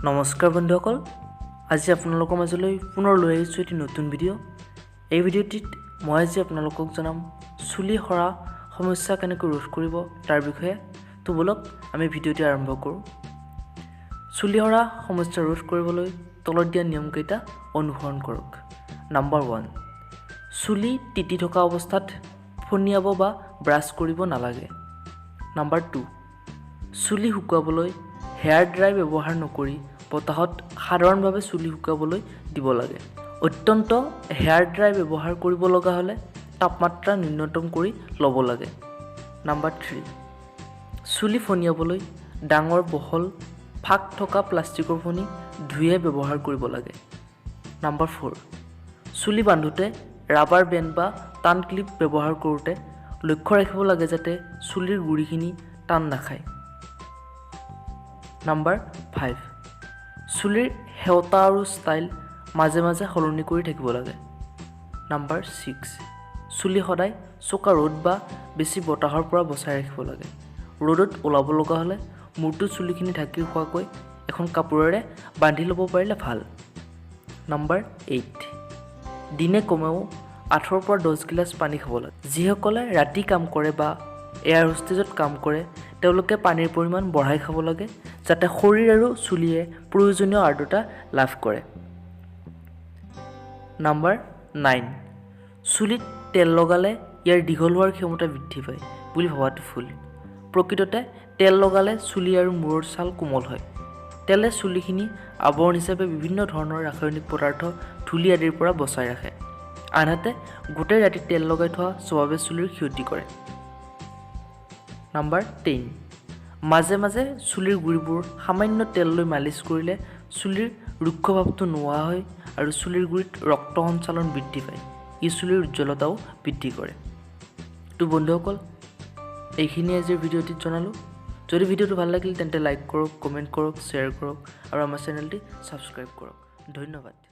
নমস্কাৰ বন্ধুসকল, আজি আপোনালোকৰ মাজলৈ পুনৰ লৈ আহিছোঁ এটি নতুন ভিডিঅ'। এই ভিডিঅ'টিত মই আজি আপোনালোকক জনাম চুলি সৰা সমস্যা কেনেকৈ ৰোধ কৰিব তাৰ বিষয়ে। তো ব'লক, আমি ভিডিঅ'টি আৰম্ভ কৰোঁ। চুলি সৰা সমস্যা ৰোধ কৰিবলৈ তলত দিয়া নিয়মকেইটা অনুসৰণ কৰক। নাম্বাৰ 1, চুলি তিতি থকা অৱস্থাত ফণিয়াব বা ব্ৰাছ কৰিব নালাগে। নাম্বাৰ 2, চুলি শুকুৱাবলৈ হেয়াৰ ড্ৰাই ব্যৱহাৰ নকৰি বতাহত সাধাৰণভাৱে চুলি শুকাবলৈ দিব লাগে। অত্যন্ত হেয়াৰ ড্ৰাই ব্যৱহাৰ কৰিব লগা হ'লে তাপমাত্ৰা ন্যূনতম কৰি ল'ব লাগে। নাম্বাৰ 3, চুলি ফণিয়াবলৈ ডাঙৰ বহল ফাঁক থকা প্লাষ্টিকৰ ফণি ধুয়ে ব্যৱহাৰ কৰিব লাগে। নাম্বাৰ 4, চুলি বান্ধোতে ৰাবাৰ বেণ্ড বা টান ক্লিপ ব্যৱহাৰ কৰোঁতে লক্ষ্য ৰাখিব লাগে যাতে চুলিৰ গুৰিখিনি টান নাখায়। নাম্বাৰ 5, চুলিৰ সেওঁতা আৰু ষ্টাইল মাজে মাজে সলনি কৰি থাকিব লাগে। নাম্বাৰ 6, চুলি সদায় চোকা ৰ'দ বা বেছি বতাহৰ পৰা বচাই ৰাখিব লাগে। ৰ'দত ওলাব লগা হ'লে মূৰটো চুলিখিনি ঢাকি হোৱাকৈ এখন কাপোৰেৰে বান্ধি ল'ব পাৰিলে ভাল। নাম্বাৰ 8, দিনে কমেও 8ৰ পৰা 10 গিলাচ পানী খাব লাগে। যিসকলে ৰাতি কাম কৰে বা এয়াৰ হোষ্টেজত কাম কৰে, তেওঁলোকে পানীৰ পৰিমাণ বঢ়াই খাব লাগে, যাতে শৰীৰ আৰু চুলিয়ে প্ৰয়োজনীয় আৰ্দ্ৰতা লাভ কৰে। নাম্বাৰ 9, চুলিত তেল লগালে ইয়াৰ দীঘল হোৱাৰ ক্ষমতা বৃদ্ধি পায় বুলি ভবাটো ভুল। প্ৰকৃততে তেল লগালে চুলি আৰু মূৰৰ ছাল কোমল হয়। তেলে চুলিখিনি আৱৰণ হিচাপে বিভিন্ন ধৰণৰ ৰাসায়নিক পদাৰ্থ, ধূলি আদিৰ পৰা বচাই ৰাখে। আনহাতে গোটেই ৰাতি তেল লগাই থোৱা স্বভাৱে চুলিৰ ক্ষতি কৰে। নাম্বাৰ 10, মাজে মাজে চুলিৰ গুৰিবোৰ সামান্য তেল লৈ মালিচ কৰিলে চুলিৰ ৰুক্ষ ভাৱটো নোহোৱা হয় আৰু চুলিৰ গুৰিত ৰক্ত সঞ্চালন বৃদ্ধি পায়। ই চুলিৰ উজ্জ্বলতাও বৃদ্ধি কৰে। তো বন্ধুসকল, এইখিনি আজিৰ ভিডিঅ'টিত জনালোঁ। যদি ভিডিঅ'টো ভাল লাগিল, তেন্তে লাইক কৰক, কমেণ্ট কৰক, শ্বেয়াৰ কৰক আৰু আমাৰ চেনেলটি ছাবস্ক্ৰাইব কৰক। ধন্যবাদ।